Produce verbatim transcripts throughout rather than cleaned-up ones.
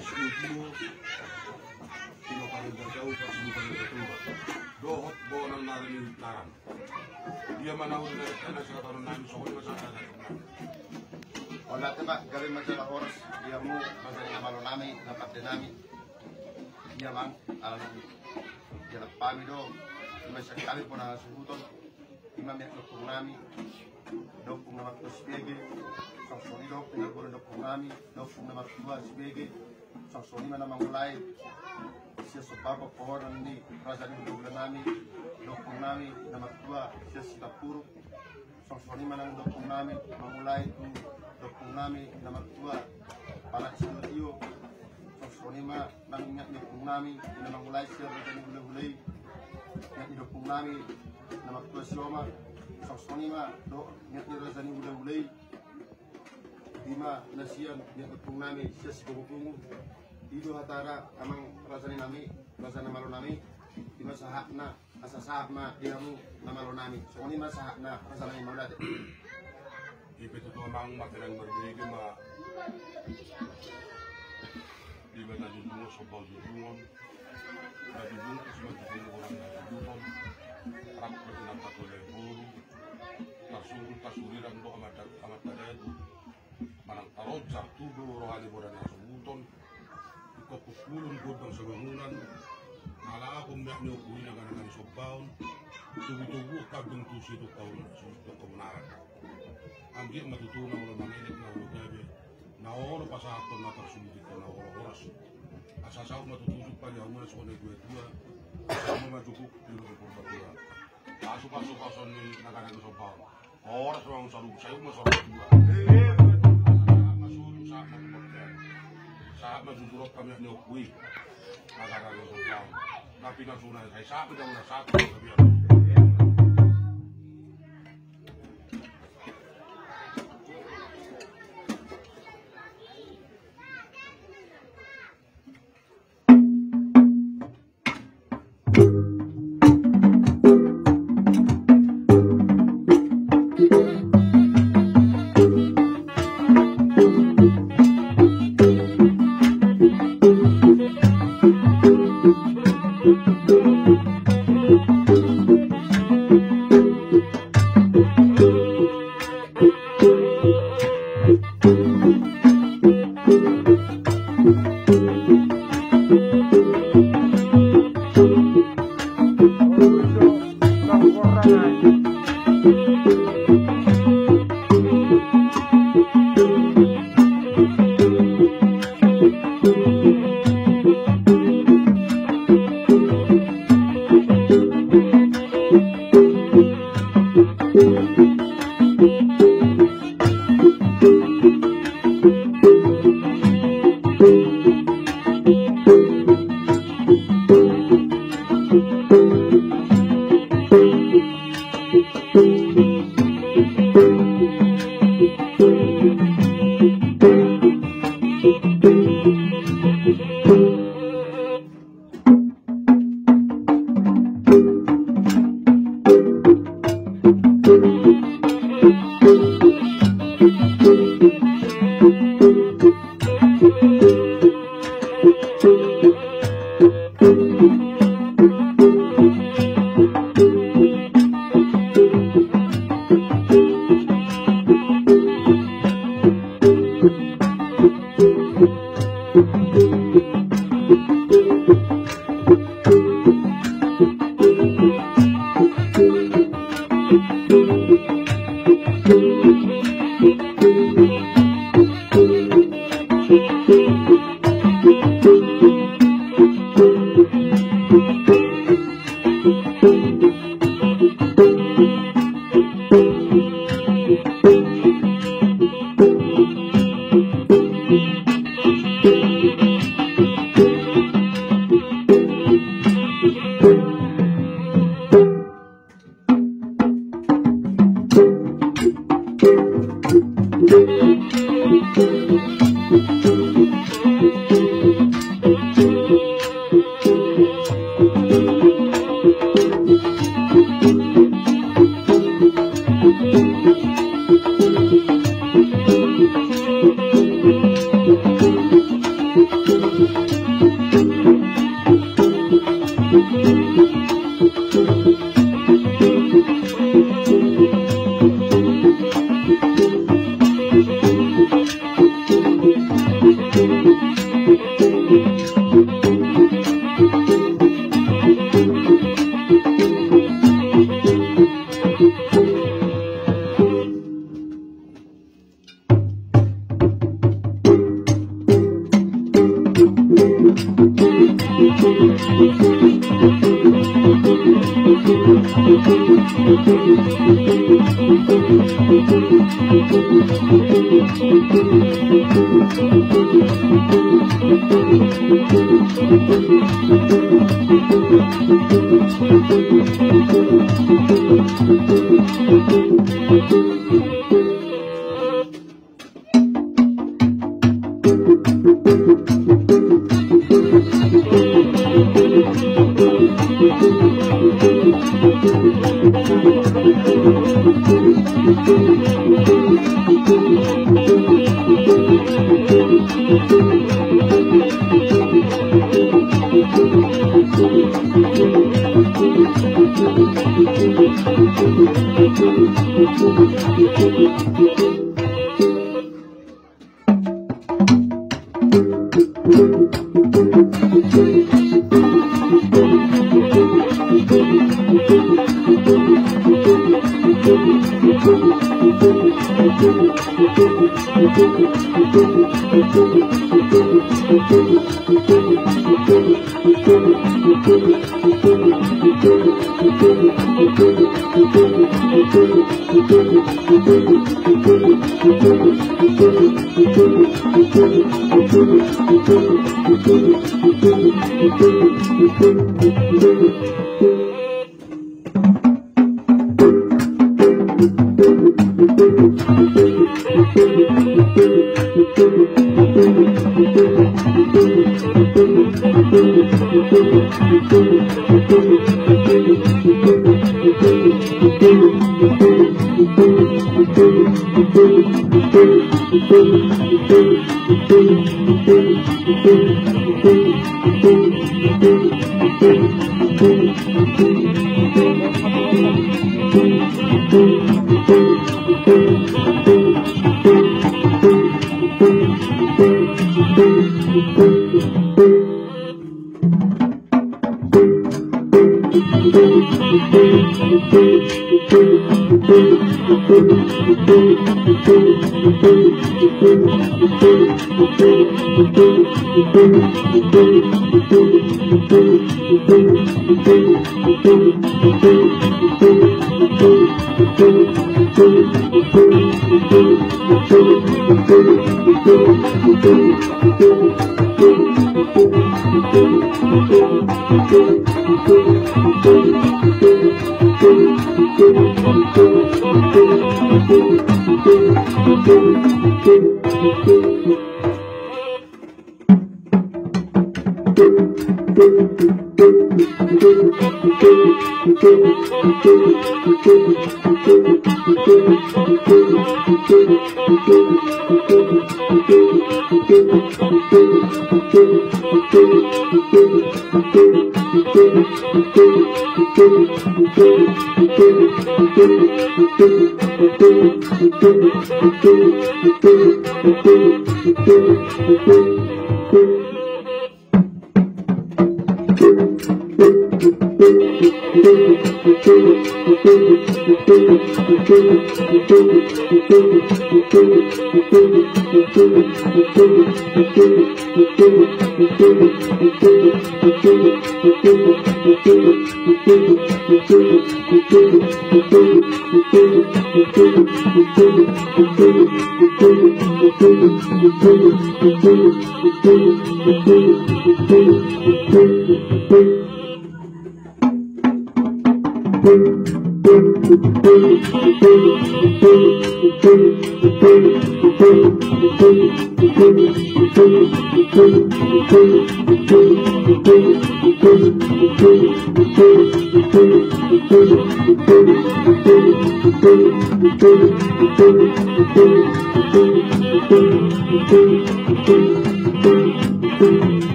Studio, Tino Parindaga, Upa Sulu Parindaga, dohot bona na rini taran. Dia ma na uli na rekan na sakatononnami, songon i ma sada. Olo, ate, Pak, gabe ma jala horas di hamu, raja ni na malonami, na pandenami. Dia, Amang, ala nami. Dia lepami do, ima sian hami bona hasuhuton. Ima miak ni ompungnami, Ompung na Martua Sibege, songon i do pinarboru ni ompungnami, Ompung na Martua Sibege, songon i ma na mangulai sian somba pangkohoran ni raja ni hulahulanami, Ompungnami na Martua sian Sitampuruk, songon i ma nang Ompungnami mangulai tu Ompungnami na Martua Pala Isnotio, songon i ma nang miak ni ompungnami na mangulai sian raja ni hulahula i, miak ni ompungnami na Martua Sioma, songon i ma do miak ni raja ni hulahula i, ima na sian miak ni ompungnami sian Sipungupungu. I do hatana, Amang raja ni nami, raja na malonami, ima sahatna. Asa sahat ma di hamu na malonami. Songon i ma sahatna, raja nami, mauliate. Ipe tutu, Amang, martonggo marbege ma. Di bagasan na junjungan, somba junjungan. Na junjung, asa ma junjung orang na junjungan. Rap bertinam tak boleh buru. Tarsungkun, tarsurirang do amat, amat tadatu. Manang tarojar tu do roha ni bona ni hasuhuton. Ingkon pungkulon gondang sabangunan. Ala angka miak ni ompu i na gabe na sombaon. Tubutubu kambing tu situngkahon, situngkahon arak. Anggiat ma tutu na olo mangelek, na olo gabe, na olo pasahathon, na tarsumut ingkon na olo horas. Asa saut ma tutu sumpah ni hamuna songon na tuatua. Asa ma juguk di luhut Purbatua. Pasu-pasu pason ni na gabe na sombaon. Horas ma saluhut, saluhut ma saluhut dua. Sahat ma solu, sahat ma pembagian. Sahat ma jugurok kami ni ompu i. Agak-agak sombang. Tapi na suna, sai sapi dan na sapi, tapi ya.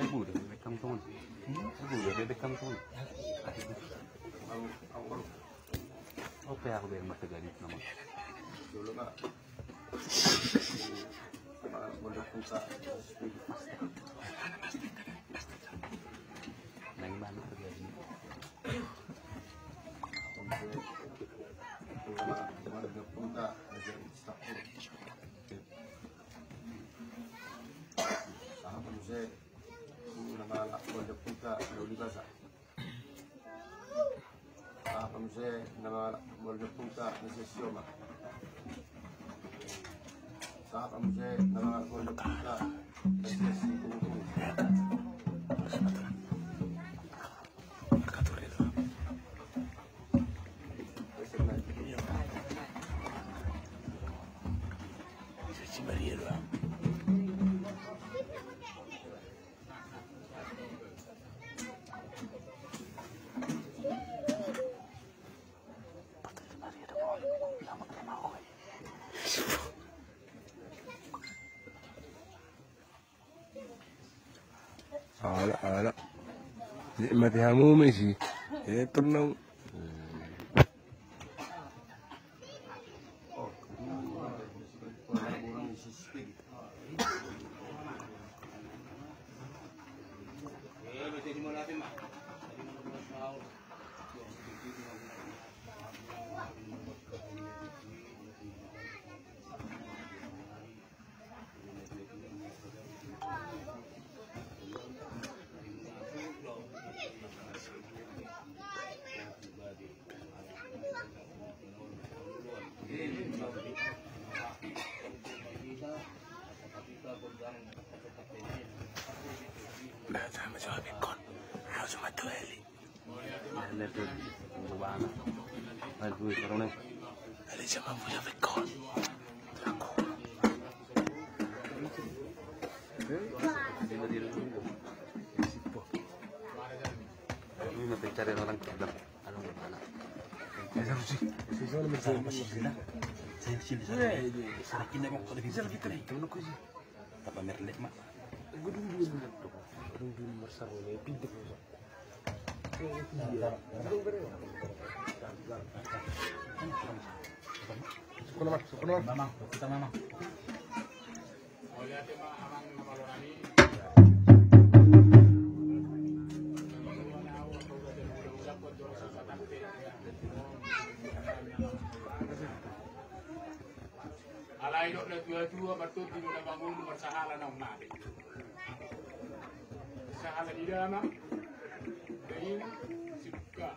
Ibu udah bebek kantong. Ibu udah bebek kantong. Oke, aku biar mata gadis nama. Dulu, Pak. Nang mana kerja ini? Sahat ma muse na mangalap Boan Jampung ta na uli basa. Sahat ma muse na mangalap Boan Jampung ta na sian Sioma. Sahat ma muse na mangalap Boan Jampung ta na sian Situmutong. Ala, ala. Nikmati hamu ma isi. Eh, tenang. Nah, sama-sama bekon. Harus mati lagi. Alai dok na tua-tua martondi do na mangolu marsahala na ummape. Sahala ni damang, dainang, sibuka.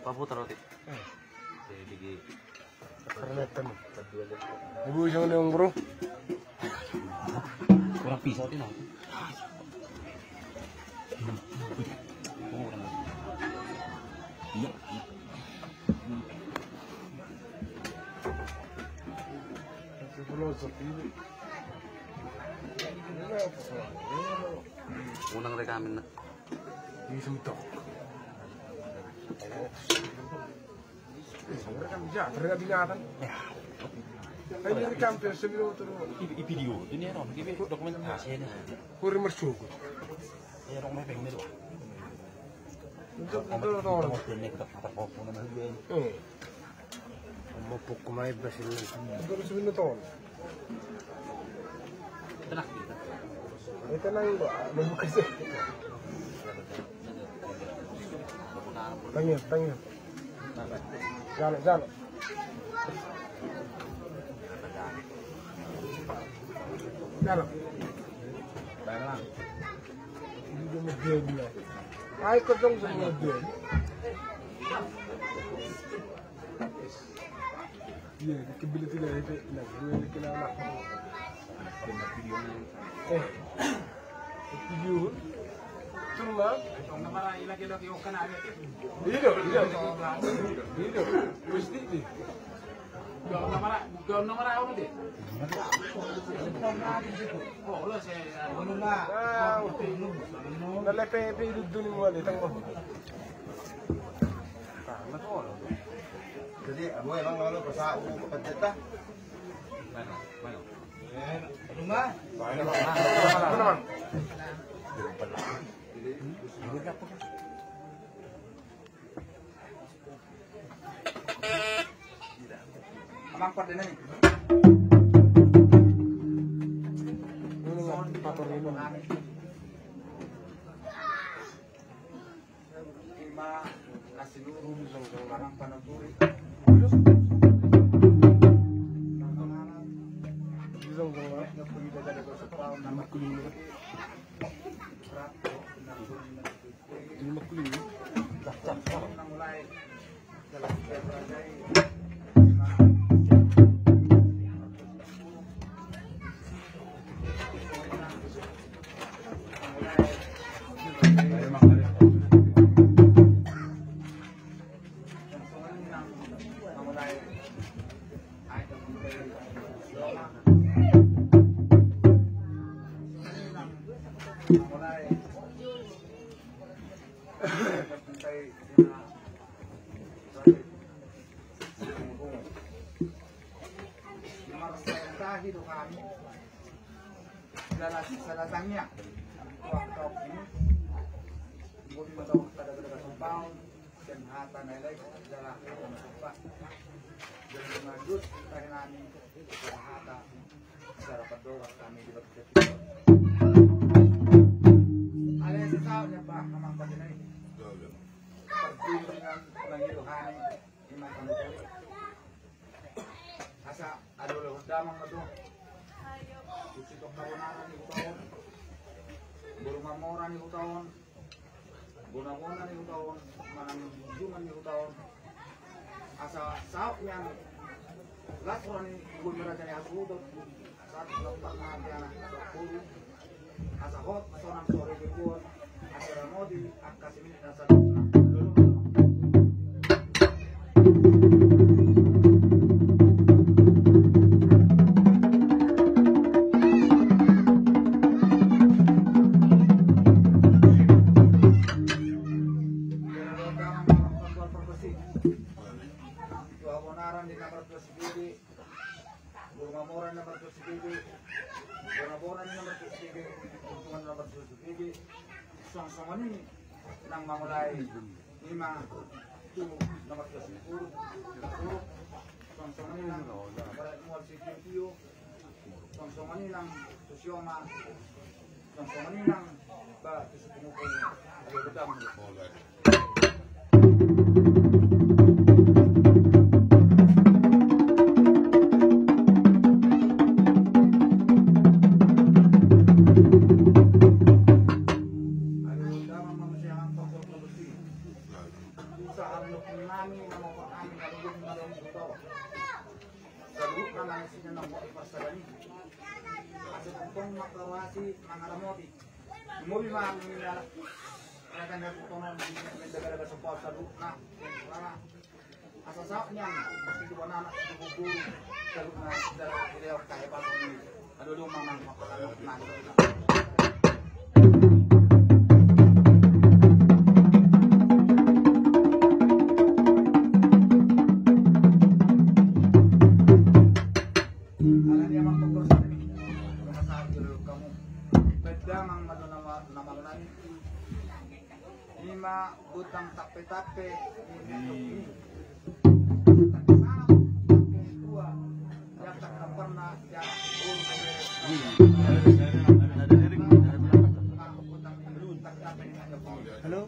Paputar roti. Ibu isang ni, Bro. Kurang pisau ti, nah. Iya, iya. Unang rekamin na. Ini semetok. Sebenarnya kan bisa, ternyata binatang. Ini rekam, terus sebelum turun. I, i video, ini ya, Ron, ini dokumentasi ini. Kurang mersugut. Ya, Ron, mepeng ini doang. Untuk, untuk, untuk. Ini kita patah kopo nama gue. Hmm. Mau pukul mai basil. Untuk sebelum turun. Tenang. Ini tenang, Mbak. Membuka sih. Tangis, tangis. Jalo, jalo. Jalo. Ini dia, dia. Ayo, kosong semua dia. Iya, di kebeli tidak ada. Nah, gue ini kenal lah. Eh. Video. Cuma. Iya, iya. Iya. Mesti di. Ah, udah. Nah, lepe, lepe itu dunia mulai tengok. Jadi, abu emang lalu pas aku ke pencet dah. Mana? Mana? Rumah? Mana, Bang? Mana, Bang? Abang, kuat deh, nih. Ini, Bang, motor ini. Ima na sinuru, manang panuturi. Marsahi do hami. Jala sisada tangiang. Waktu ini. Bodi matau kada kada kasumpang. Dan hata na elek jala hata na sopa. Jala mangandus tahe nami. Jala hata. Sarapan dohot hami di bagi kita. Alai sesal ya, Pak, Amang Patinai. Perjuangan mengilu hami, Imang Patinai. Asa alu-alu damang ma tu. Susi tok kabonana ni huta on. Boru mamora ni huta on. Bona-bona ni huta on, manang junjungan ni huta on. Asa saut nian las roha ni boru ni raja ni hasuhuton. Asa lampak na hati anak asa boru. Asa hot sonang sore bebuon. Asa ramoti angka siminit na sadok na lolo. Boru mamora ni na martua si Bebe, boru mamora ni na martua si Bebe, bona-bona ni na martua si Bebe, junjungan ni na martua si Bebe, songon-songon i nang mamolai. Ima tu nomor dua puluh, dua puluh. Songon-songon i nang barat mual si Tio. Songon-songon i nang tu si Oma. Songon-songon i nang ba tu si Pungupung. Ayo gedang. Ayo gedang manusia nang tongkol. Usaha nami mangopahami na lubung na lubung tu toba. Saluhutna na isina na modi parsada ni. Asa tongtong mangkarohasi mangaramoti. Mobi ma angin na rakan na tutonon di mendaga-daga sopa saluhutna. Asa saut nian, mesti tu anak, tu guru, saluhutna dalam video kayak apa ini. Aduh, aduh, mamang, mamang, mamang. Alani amang pokok sari. Rumah sakit dulu kamu. Beda mang madu nama, nama lu nani. Ima utang tape-tape. Halo.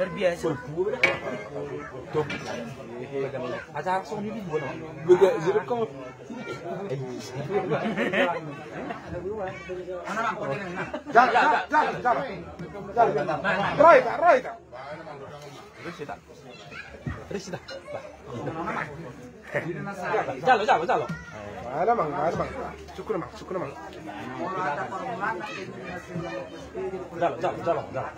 Luar biasa. Acara song ini buat. Beda jeruk kau. Jal, jal, jal, jal. Jal, jal. Roy, Kak, Roy, Kak. Terus kita. Terus kita. Jalo, jalo, jalo. Mana, Mang? Mana, Mang? Syukur, Mang. Syukur, Mang. Jalo, jalo, jalo, jalo.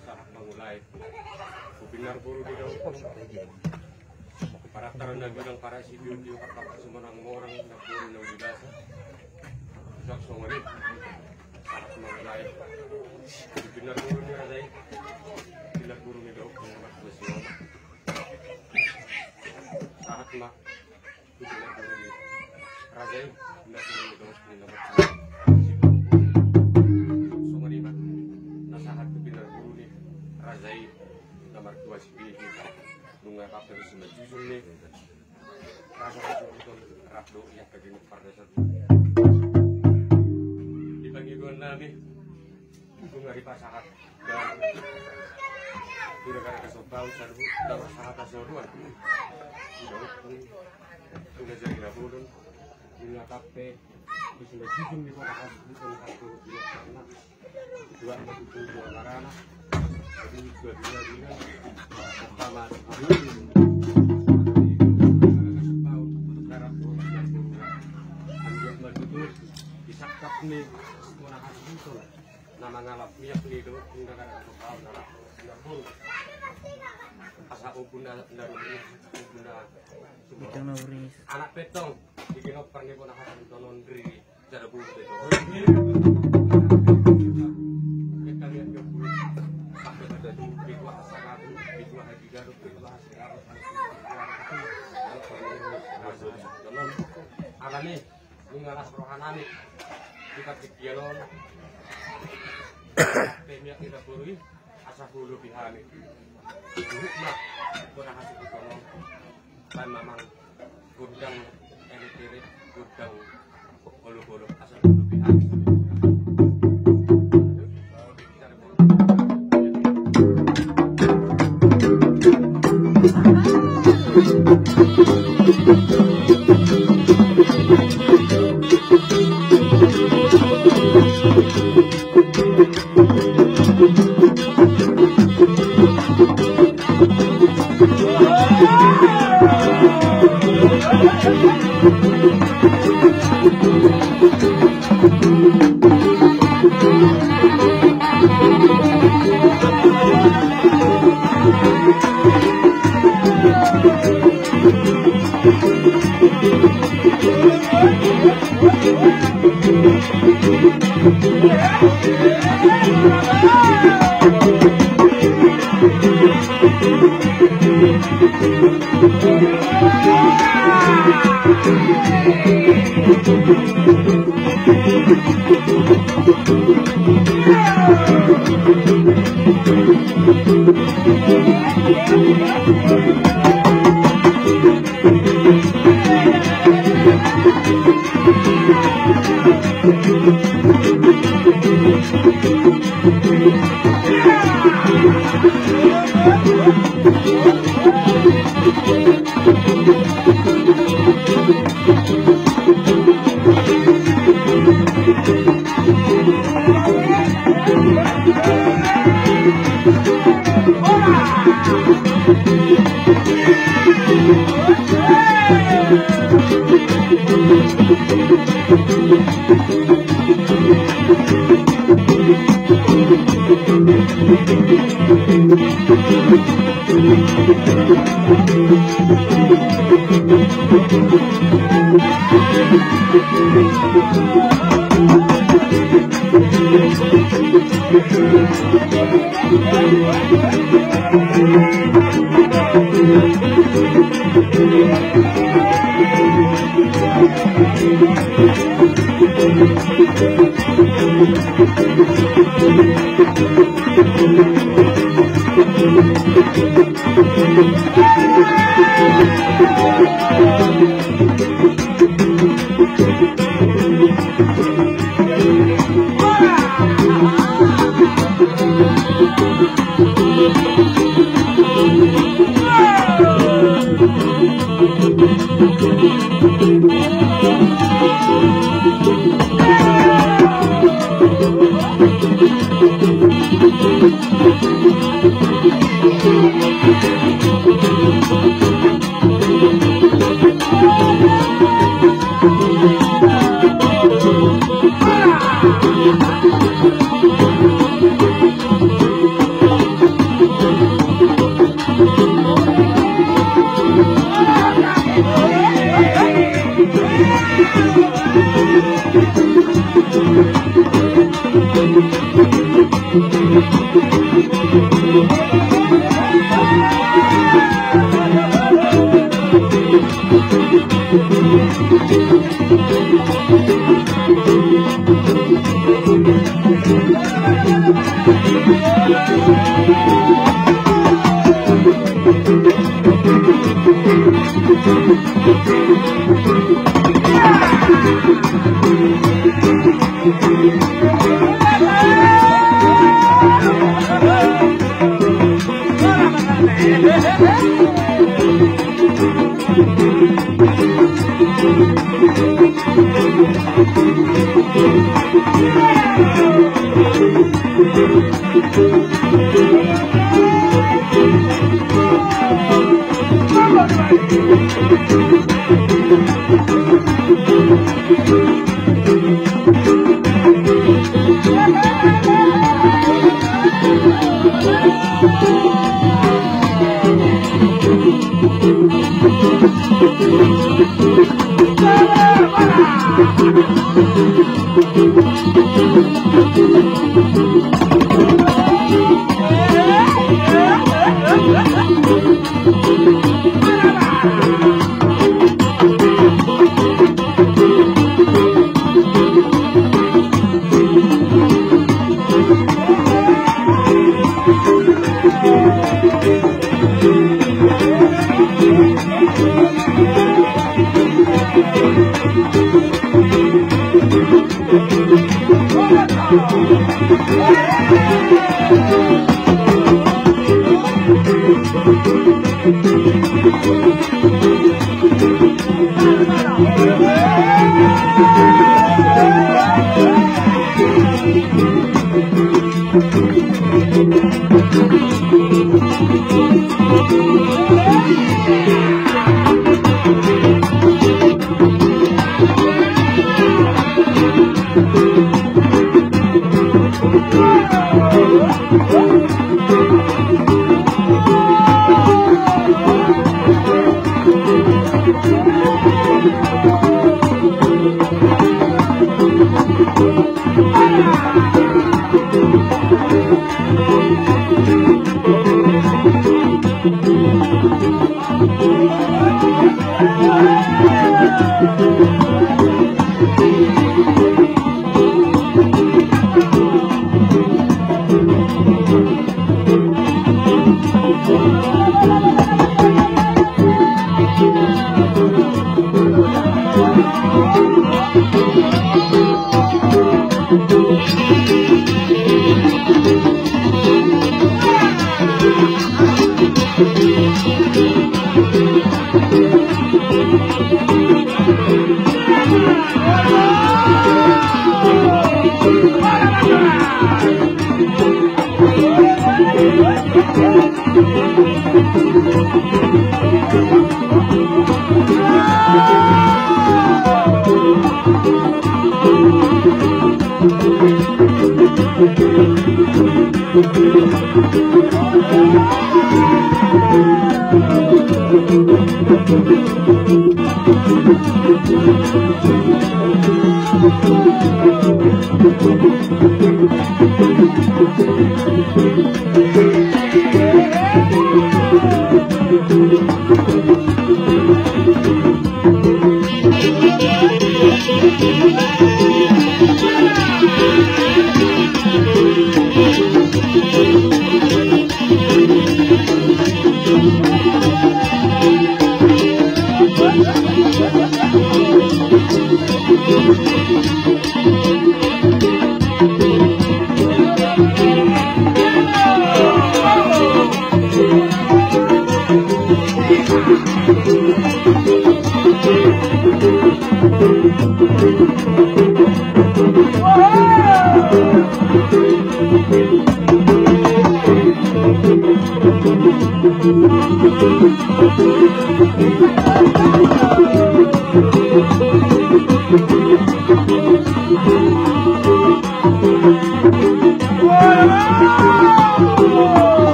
Sahat mangulai. Hupinnar boru ni do. Parantaran na bilang parasibion di okat tapa sumanang morang na boru na uli basa. Sak songoni. Sahat mangulai. Hupinnar boru ni raja i. Hupinnar boru ni do. Sahat ma. Raja i, na boru ni do, na martua. Songon i ma, na sahat tu pinarboru ni raja i, na martua si Bihi. Nunga rap terus manjujung ni. Rasa rasa betul, rap do, ia kagini pardesan. Di pangidoan nami, Dung ari pasahat. Sudah kada kasopau, sarbu, dapat sahat asoruan. Sudah, sudah jadi na bolon. Sudah kape, sudah jujung di kota kasih, sudah kasih, sudah karena. Dua, dua, dua, karena. Jadi, dua, dua, dua. Pertama, Isakap ni, kona kasih, sudah. Na mangalap miak ni do, inda kada kasopau na laho. Asa ombun na, na rumi, ombun na. Bintang na urinis. Anak petong, di ginompar ni bona kasih tonon ri, jada bulu petong. Kita lihat ke bulu. Sampai pada tu, bitua hasagabu, bitua hajigadu, bitua hasagabu. Alani. Nunga las roha nami. Di partingkian on. Pe miak ni na boru i. Asa hulupi hami. Suhut ma. Bona hasuhuton on. Baen ma amang. Gondang elektrik. Gondang olok-olok. Asa hulupi hami. Kita ada boru.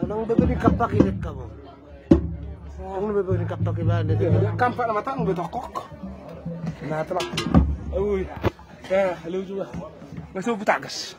Nang bebe ni kampak inek kamu. Nang bebe ni kampak iba ne. Kampak nama tang betokok. Nah, telak. Ui. Ya, halo juga. Masuk butagas.